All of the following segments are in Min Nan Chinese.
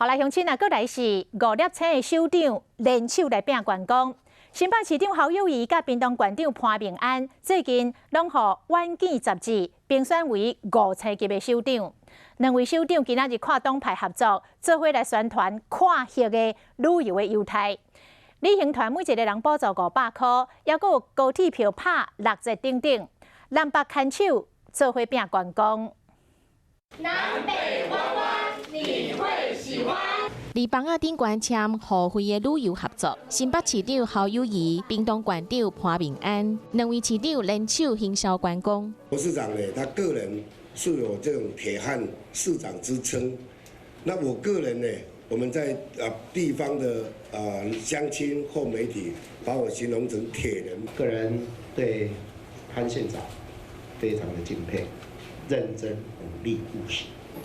好來，鄉親啊，閣來是五粒星的首長聯手來拼觀光。新北市長侯友宜佮屏東縣長潘孟安最近攏予遠見雜誌評選為五星級的首長。兩位首長今仔日跨黨派合作，做伙來宣傳看雪的旅遊的優待。旅行團每一個人補助500箍，猶閣有高鐵票拍六折等等。南北牽手做伙拼觀光。南北彎彎，你會喜歡。佇房仔頂懸簽互惠的旅遊合作，新北市長侯友宜、屏東縣長潘孟安兩位市長聯手行銷觀光。侯市長呢，他個人素有這種鐵漢市長之稱。那我個人呢，我們在地方的鄉親或媒體，把我形容成鐵人。個人對潘縣長非常的敬佩，認真、努力、務實。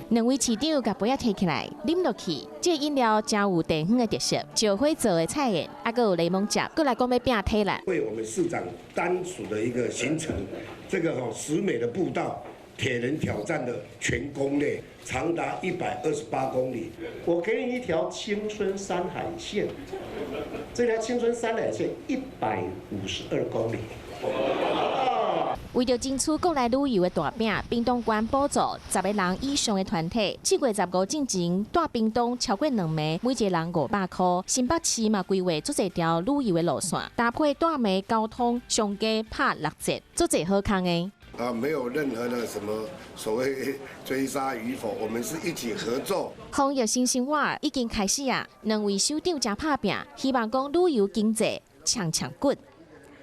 兩位市長共杯仔提起來，啉落去，這個飲料誠有地方的特色，石火做的菜宴，猶閣有檸檬汁，閣來講欲拼體力。為我們市長單屬的一個行程，這個吼十美的步道，鐵人挑戰的全攻略，長達128公里。我給你一條青春山海線，這條青春山海線152公里。為著爭取國內旅遊的大餅，屏東縣補助10個人以上的團體，7月15進前蹛屏東超過兩暝，每一個人500箍。新北市嘛規劃足濟條旅遊的路線，搭配帶暝交通上低拍六折，足濟好康的。啊，沒有任何的什麼所謂追殺與否，我們是一起合作。防疫新生活已經開始啊，兩位首長誠拍拚，希望講旅遊經濟強強滾。